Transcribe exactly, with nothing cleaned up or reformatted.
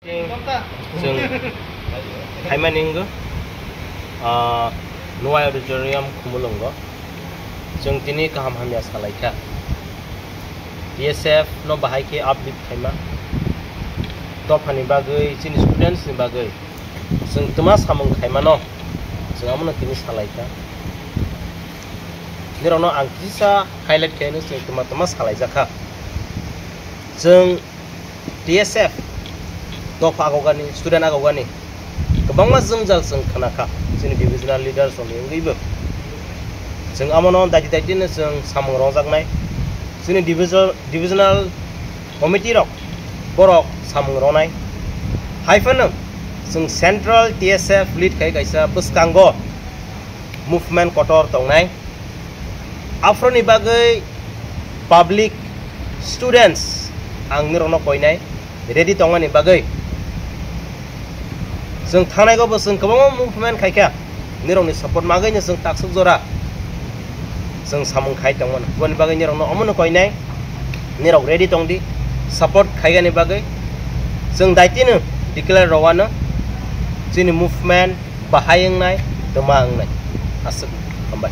Chwng khaimani wngkha, ah, Nuwai Auditorium, Khumulwngo. Chwng tini kaham hamya salaikha. T S F no bahai khe uplift khaima. Dophani bagwi, chini students ni bagwi chwng twma samung khaimano, chwng amono tini salaikha. Nirokno ang kisa highlight khaino chwng twma twma salaijakha. Chwng T S F dopha agogani, student agogani kwbangma jwngjal chwng khnakha chini divisional leaders rokni wngwibo. Chwng amono daiti daitino chwng samung rongjaknai. Chini division-, divisional committee rok borok samung ronai. Hai phano chwng central T S F lead khai kaisa bwskango movement kotor tongnai. Aphuruni bagwi public, students ang nirokno koinai ready tongmani bagwi. Chwng thangnai go bo chwng kwbangma movement khaikha, nirokni support magwino chwng taksuk jora chwng samung khai tongmani. Boni bagwi nirokno omono koinai, nirok ready tongdi support khaigani bagwi. Chwng daitino declare rowano chini movement bahai wngnai, twma wngnai. Aswk, hambai.